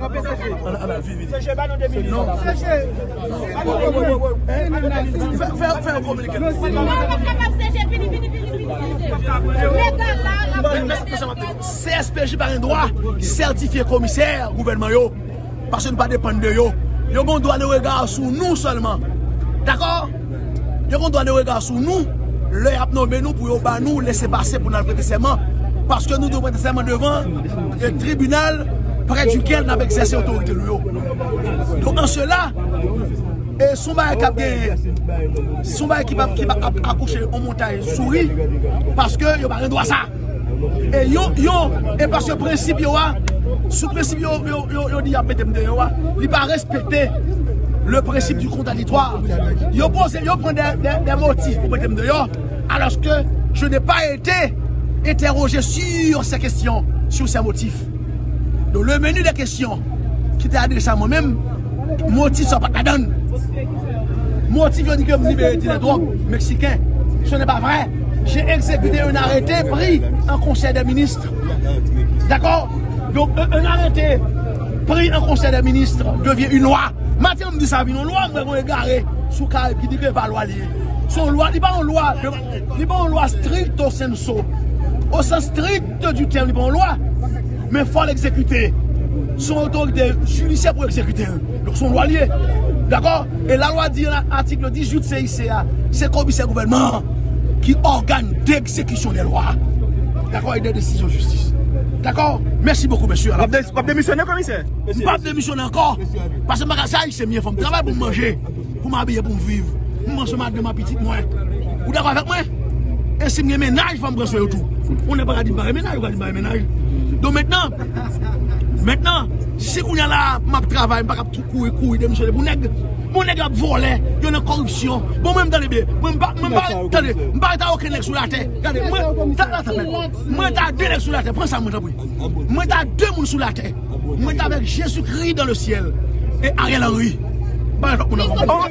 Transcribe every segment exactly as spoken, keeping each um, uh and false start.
Ann al, vini, vini. Non. Fè, fè, fè yon kominike. C S P J pa gen dwa sètifye komisè gouvènman yo. Paske nou pa depann de yo. Yo gen dwa de rega sou nou sèlman. Dakò? Yo gen dwa de rega sou nou lè y ap nonmen nou pou yo ba nou lese pase pou n al prete sèman. Paske nou dwe prete sèman devan e tribinal prè dikèl n ap egzèse otorite nou yo. Donk, an sela, e s on bagay k ap genyen, s on bagay ki p ap, ki p ap akouche yon montay souri, paske yo pa gen dwa sa. E yo, yo, e paske prensip yo a, sou prensip yo, yo, yo, yo di y ap mete m deyò a, li pa respekte le principe du contradictoire. Yo poze, yo pran de, de, de motif pou mete m deyò, alors que je n'ai pas été interrogé sur ces questions, sur ces motifs. Donk, le menu de kesyon ki te adrese a mwen menm, motif sa pa t ladan l. Motif yo di ke m libere dilè dwòg meksiken. Ce n'est pas vrai. J'ai exécuté un arrêté pris en Conseil des ministres. D'accord? Donc, un, un arrêté pris en Conseil des ministres devient une loi. Maten, m di sa vin yon lwa, m wè yon egare sou Karayib ki di ke pa lwa li ye. Se yon lwa, li pa yon lwa, li pa yon lwa stricto sensu. Au sens strict du terme, li pa yon lwa. Men fò l egzekite. Se yon otorite jidisyè pou egzekite l. Donk, se yon lwa li ye. Dakò? E lalwa di nan atik dizuit C I C a, se komisè gouvènman an ki ògàn degzekisyon dè lwa. Dakò? E dè desizyon jistis. Dakò? Mèsi bokou, mesye. W ap de-, w ap demisyone, komisè? M p ap demisyone ankò. Paske m pa ka, se ayisyen m ye, fò m travay pou m manje, pou m abiye, pou m viv. M pran swen madanm ak pitit mwen. Ou dakò avèk mwen? E si m gen mennaj, fò m pran swen yo tou. Ou nèg pa ka di m pa gen mennaj, ou ka di m pa gen mennaj. Donk mentnan, mentnan, si kounye a la, m ap travay, m pa ka ap tou kouri, kouri, demisyone pou nèg. Bon, nèg ap vòlè, yo nan kòripsyon. Bon, mwen, m tande byen. Mwen, m pa, mwen, m pa, tande, m pa ret a okenn nèg sou latè. Gade, mwen, ta, ta, ta, mwen, ta de nèg sou latè. Pran sa, mwen, tanpri. Mwen, ta de moun sou latè. Mwen, ta avèk Jezikri dans le ciel. E Ariel Henry. Ba lòt moun ankò.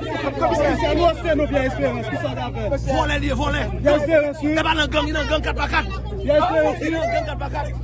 Vòlè li ye, vòlè. E pa nan gang, li nan gang kat pa kat. Li nan gang kat pa kat.